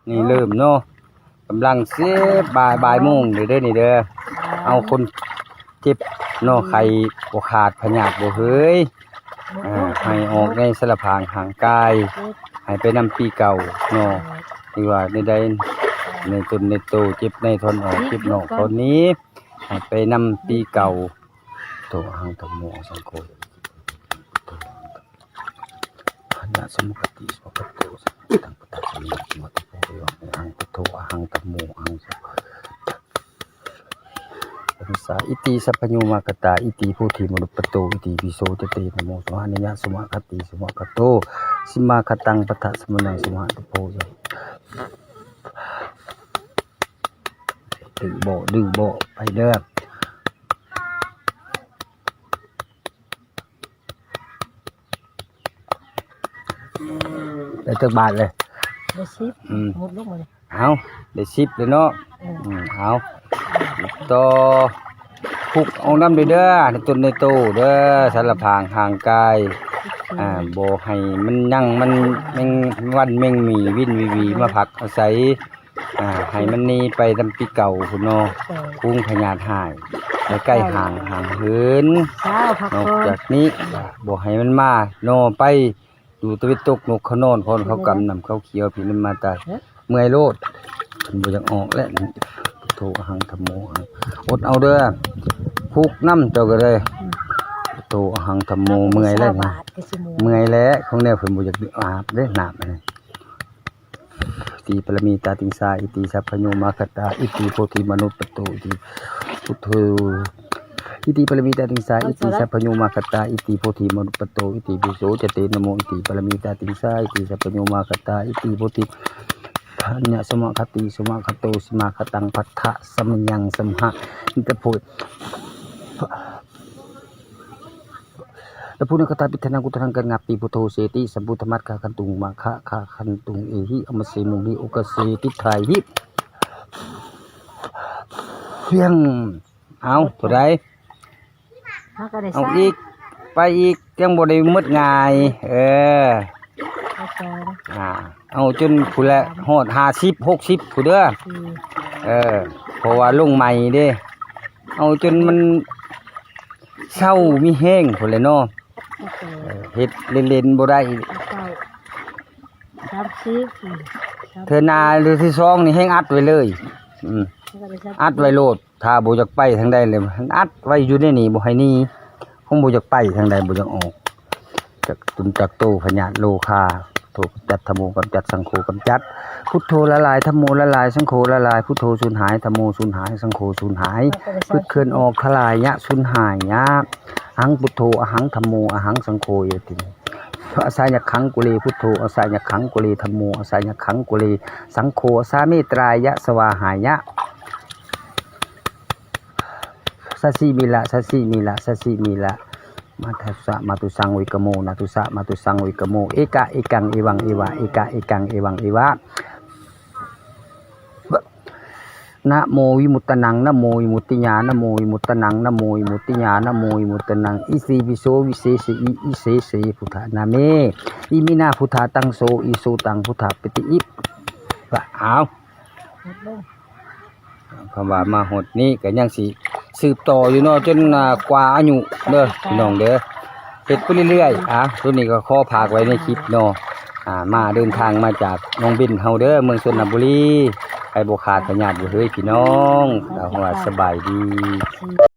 ນີ້ເລີ່ມເນາະ ກຳລັງສິບ ບ່າຍ ບ່າຍໂມງເດີ ເດີນີ້ເດີ. ເອົາຄົນເຈັບເນາະ ໄຂ້ບໍ່ຂາດ ພະຍາດບໍ່ເຫີຍ ອ່າ ໃຫ້ອອກໃນສາລະພາງຮ່າງກາຍ ໃຫ້ໄປນຳປີເກົ່າເນາະ ຫຼືວ່າໃດໆ ໃນຕົນໃນໂຕ ເຈັບໃນຖອນອອກ ເຈັບນອກຖອນນີ້ ໃຫ້ໄປນຳປີເກົ່າ. ໂຕ ອະຫັງ ທຳໂມ ອະຫັງ ສັງໂຄ ຍະ ສະມາຄະຕິ ສະມາຄະໂຕ ສະ ຕັງ ປະທາ ສະ ອະຫັງ ພຸດໂທ ອະຫັງ ທຳໂມ ອະຫັງ ສະ ສາ ອິຕິ ສັບພະໂຍ ມາຄະຕາ ອິຕິ ໂພທິ ມະນຸດປະໂຕ ອິຕິ ປິໂສ ຈະເຕ ນະໂມ ສະ ຫະ ນິຍະ ສະ ສະມາຄະຕິ ສະ ສະມາຄະໂຕ ສະ ສະມາຄະຕັງ ປະທະ ສະ ມະນັງ ສະ ຫະ ຕຸ ໂພ ຍະ ດື້ບໍ່ ດື້ບໍ່ ໄປເດີ. ໄດ້ຈັກບາດເລີຍ? ໄດ້ສິບ ອືມ ໝົດລົງມາເລີຍ. ເອົາ ໄດ້ສິບເລີຍເນາະ. ອືມ ອືມ ເອົາ ຕໍ່ ຜູກອອກນຳເດີ ໃນຕົນໃນໂຕເດີ ສາລະພາງຮ່າງກາຍ ອ່າ ບໍ່ໃຫ້ມັນຍັງ ມັນແມງວັນແມງໝີ່ ວິນວີວີ ມາພັກອາໄສ ອ່າ ໃຫ້ມັນໜີໄປນຳປີເກົ່າພຸ້ນເນາະ. ເອີ ຝູງພະຍາດຮ້າຍ ໃຫ້ໄກຫ່າງ ຫ່າງເຫີນ. ນອກຈາກນີ້ ບໍ່ໃຫ້ມັນມາເນາະ ໄປຢູ່ຕາເວັນຕົກ ນົກເຂົານອນ ຄອນເຂົາກຳ ນ້ຳເຂົາຂຽວ ພີ້ນຳມາຕາ ເອີ ເມື່ອຍໂລດ ເພິ່ນບໍ່ຢາກອອກແລ້ວ. ພຸດໂທ ອະຫັງ ທຳໂມ ອະຫັງ ອົດເອົາເດີ ຜູກນຳເຈົ້າກໍໄດ້. ອືມ ພຸດໂທ ອະຫັງ ທຳໂມ ເມື່ອຍແລ້ວນີ້ ເມື່ອຍແລ້ວ ຂອງແນວເພິ່ນບໍ່ຢາກອາບເດ້ ນ້ຳອັນນີ້. ຕິ ປາລະມີ ຕາ ຕິງ ສາ ອິຕິ ສັບພະໂຍ ມາຄະຕາ ອິຕິ ໂພທິ ມະນຸດປະໂຕ ອິຕິ ພຸດໂທ ອິຕິ ປາລະມີ ຕາ ຕິງ ສາ ອິຕິ ສັບພະໂຍ ມາຄະຕາ ອິຕິ ໂພທິ ມະນຸດປະໂຕ ອິຕິ ປິໂສ ຈະເຕ ນະໂມ ອິຕິ ປາລະມີ ຕາ ຕິງ ສາ ອິຕິ ສັບພະໂຍ ມາຄະຕາ ອິຕິ ໂພທິ ຍະ ສະ ສະ ມາຄະຕິ ສະ ສະ ມາຄະໂຕ ສະ ສະ ມາຄະຕັງ ພັດທະ ສະ ມະຍັງ ສະ ມະຫະ ນິຕະໂພ ລະພຸນະຄະທາ ປິທະນັງ ກຸດທະນັງ ກັນງາປີ ພຸດໂທ ເສຕິ ສຳພຸດທະມັດຄະ ຄັນຕຸງ ມະຄະ ຄະ ຄັນຕຸງ ເອຫິ ອາມະເສ ມຸງ ຫິ ໂອກະເສ ຕິດຖາຍຫິ ພຽງ. ເອົາ ເທົ່າໃດ? ເຮົາກໍໄດ້ ເອົາອີກ ໄປອີກ ຍັງບໍ່ໄດ້ໝົດງ່າຍ. ເອີ ເອົາສອງ ອ່າ ເອົາຈົນພຸ້ນແຫຼະ ຮອດຫ້າສິບ ຫົກສິບພຸ້ນເດີ. ເອີ ເພາະວ່າລົງໃໝ່ເດ້ ເອົາຈົນມັນເຊົາມີແຮງພຸ້ນແຫຼະເນາະ. ເອີ ເຮັດເລ່ນໆບໍ່ໄດ້. ສາມສິບ ເທື່ອໜ້າ ເທື່ອທີສອງນີ້ແຮ່ງອັດໄວ້ເລີຍ. ອືມ ອັດໄວ້ໂລດ ຖ້າບໍ່ຢາກໄປທາງໃດເລີຍ ອັດໄວ້ຢູ່ໃນນີ້ ບໍ່ໃຫ້ໜີ ຄົງບໍ່ຢາກໄປທາງໃດ ບໍ່ຢາກອອກ ຈັກຕຸນຈັກໂຕ ພະຍາດໂລຄາ. ໂທກຳຈັດ ທຳໂມກຳຈັດ ສັງໂຄກຳຈັດ. ພຸດໂທລະລາຍ ທຳໂມລະລາຍ ສັງໂຄລະລາຍ. ພຸດໂທສູນຫາຍ ທຳໂມສູນຫາຍ ສັງໂຄສູນຫາຍ. ພຶດເຄື່ອນອອກທະລາຍ ຍະສູນຫາຍ ຍະ ອະຫັງ ພຸດໂທ ອະຫັງ ທຳໂມ ອະຫັງ ສັງໂຄ ເອຕິ ອະສະຍັກຂັງ ກຸເລ ພຸດໂທ ອະສະຍັກຂັງ ກຸເລ ທຳໂມ ອະສະຍັກຂັງ ກຸເລ ສັງໂຄ ອະສາເມຕຣາຍະ ສະວາຫາຍະ ສະສິມິລະ ສະສິມິລະ ສະສິມິລະ ມາທຸສະ ມາທຸສັງ ວິກະໂມ ນາທຸສະ ມາທຸສັງ ວິກະໂມ ເອກະ ເອກັງ ເອວັງ ເອວະ ເອກະ ເອກັງ ເອວັງ ເອວະ ນະໂມວິມຸດຕະນັງ ນະໂມວິມຸດຕິຍາ ນະໂມວິມຸດຕະນັງ ນະໂມວິມຸດຕິຍາ ນະໂມວິມຸດຕະນັງ ອິຕິປິໂສ ວິເສສະ ອິ ອິເສເສ ພຸດທະນາເມ ອິມິນາ ພຸດທາຕັງໂສ ອິໂສຕັງ ພຸດທະປິຕິ ອິ ອາວ ຄຳວ່າມາຮອດນີ້ກໍຍັງຊິສືບຕໍ່ຢູ່ເນາະ ຈົນ ອ່າ ກວ່າອາຍຸເດີ ພີ່ນ້ອງເດີ ເຮັດໄປເລື້ອຍໆ. ອ່າ ໂຕນີ້ກໍຂໍຝາກໄວ້ໃນຄລິບເນາະ ອ່າ ມາເດີນທາງມາຈາກໜອງເບັນເຮົາເດີ ເມືອງຊົນນະບູລີ ໃຫ້ບໍ່ຂາດພະຍາດບໍ່ເຫີຍ ພີ່ນ້ອງ ເອົາວ່າສະບາຍດີ.